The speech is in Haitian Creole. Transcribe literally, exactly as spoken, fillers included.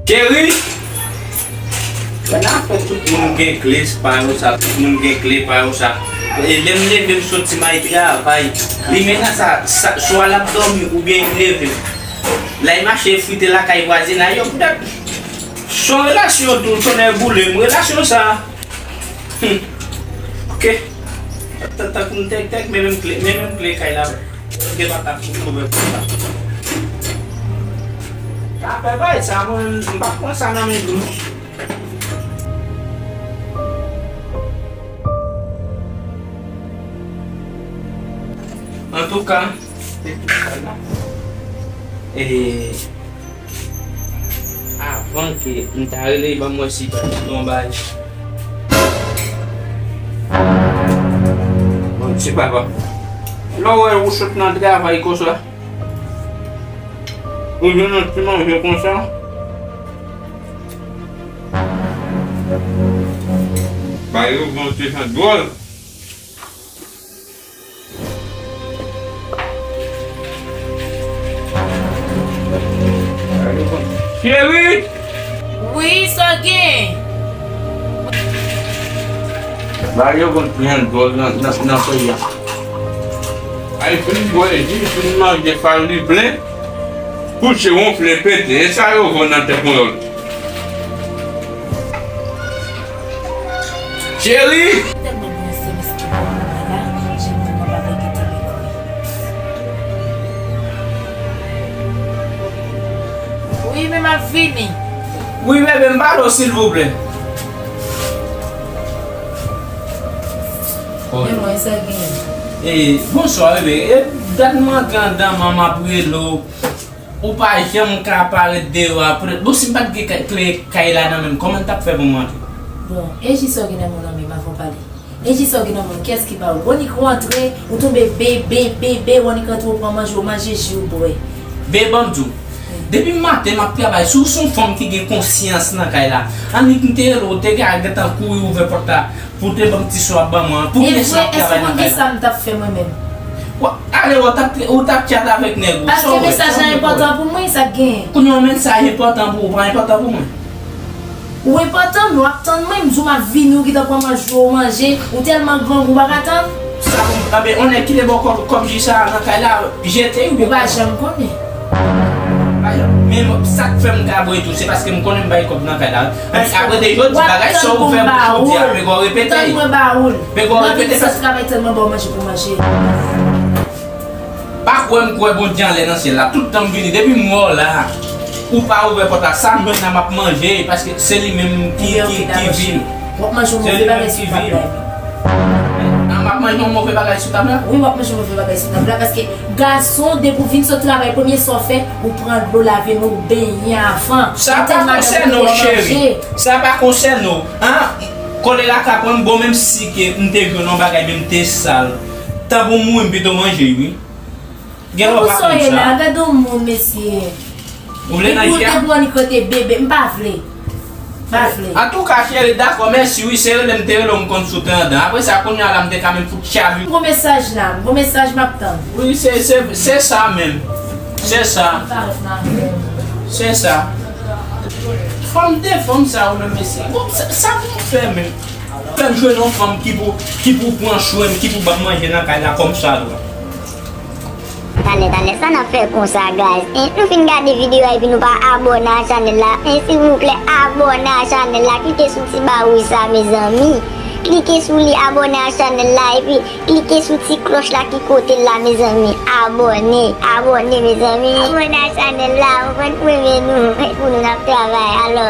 Cheri! Wè nan fè tout moun gen kle pa yo sa, tout moun gen kle pa yo sa. E lè m leve m soti m al travay, li men nan sa, sa, swa l ap dòmi oubyen li leve. Lè l mache frite lakay vwazinay yo, poutèt se yon relasyon tou, tonnè boule m, relasyon sa. Hmm. Ok. Tan, tankou m tèk tèk, men menm kle, men menm kle kay la. Gen pa tap pou ouvè pòt la. Sa fè bay sa, mwen, m pa pran sa nan men tou. Antouka, se tout sa la. E, avan ke m ta rele, ban m wè si pa t yon bagay. Bon, ti papa. Lè w wè ou sot nan travay konsa, ou jwenn yon ti manje konsa. Ba yo bon ti jan dwòl. Cheri! Wi, sa w gen? Ba yo konn pran dwòl nan, nan, nan peyi a. Ay fin bwè ji, fin manje fal li plen. Kouche wonfle pete. E sa yo vann nan tèt yon lòt. Cheri! Tèlman gen yon sèvis ki pou mwen la, je mwen pa vle kite l. Wi, men m ap vini. Wi, bebe, m pale w, silvouplè. Men mwen, sa gen. E, bonswa, bebe. E, dat m antre anndan, m ap rele w. Ou pa janm ka parèt deyò a. Bon, si m pa t gen kle kay la nan men m, kòman m t ap fè pou m antre? Bon, e ji sa w gen nan men w, avan w pale. E ji sa w gen nan men w, kiyès ki ba ou? Wonik rantre, ou tonbe be, be, be, be, Wonik rantre, ou pran manje, ou manje, ji ou bwè. Be, ban m di w. Depi maten, m ap travay. Si w se yon fanm ki gen konsyans nan kay la, annik m te rele w, ou te ka gentan kouri ouvè pòt la. Pou te ban m ti sou ap ban mwen an. Pou kiyès m ap travay nan kay la? E vre, èske w konn ki sa m t ap fè mwen menm? Alè, ou t ap, ou t ap tchat avèk nèg ou. Paske mesaj la enpòtan pou mwen, sa k genyen? Kounye a, yon mesaj enpòtan pou ou, pa enpòtan pou mwen? Ou enpòtan, men w ap tann mwen, m di w m ap vini, ou gentan pran manje, ou manje, ou tèlman grangou, ou pa ka tann? Sa pou m, anben, yon nèg ki te ba w kòb, kòb ji sa a nan kay la, jete, oubyen... Ou pa janm konnen. Men sa k fè m ka bwè tou, se paske m konnen m bay kòb nan kay la. Apre de jodi, bagay sa ou fè pou jodi a, pegò repete. Tann mwen ba ou l. Pegò repete. Nan vin sot travay, tann mwen ba w manje pou manje. Pa kwè m kwè Bondye anlè nan syèl la. Tout tan m vini, depi m wè w la, ou pa ouvè pòt la, sa m jwenn nan m ap manje, paske se li menm ki, ki, ki vini. W ap manje yon move bagay sou tab la. An, m ap manje yon move bagay sou tab la? Wi, w ap manje yon move bagay sou tab la, paske gason, depi w vin sot travay, premye sa w fè, ou pran dlo lave men w, ou benyen avan. Sa pa konsène w, cheri. Sa pa konsène w. An, kolera ka pran m, bon, menm si ke m te jwenn yon bagay, men m te sal. Tan pou m mouri, m pito manje, wi. Gen lè w pa konn sa. Gade yon moun, mesye. Ou vle nan ji a? Depi w te bwè, li kote bebe, m pa vle. M pa vle. Antouka, cheri, dakò, mèsi, wi, se rele m te rele w, m konn si w te anndan. Apre sa, kounye a la, m te ka menm fout tchavi. M gon mesaj la, m gon mesaj m ap tann. Wi, se, se, se sa menm. Se sa. Se sa. Fanm de fanm sa, ou menm, mesye. Bon, sa, sa pou m fè menm? Fè m jwenn yon fanm ki pou, ki pou pran swen m, ki pou ban m manje nan kay la kòm sa dwa. Talè, talè, sa n ap fè konsa, guys? En, nou fin gade videyo a epi nou pa abòne a chanèl la. En, silvouplè, abòne a chanèl la. Klike sou ti ba wouj sa, mezanmi. Klike sou li, abòne a chanèl la, epi klike sou ti klòch la ki kote l la, mezanmi. Abòne, abòne, mezanmi. Abòne a chanèl la, ou konn, pou renmen nou, pou nou n ap travay. Alò.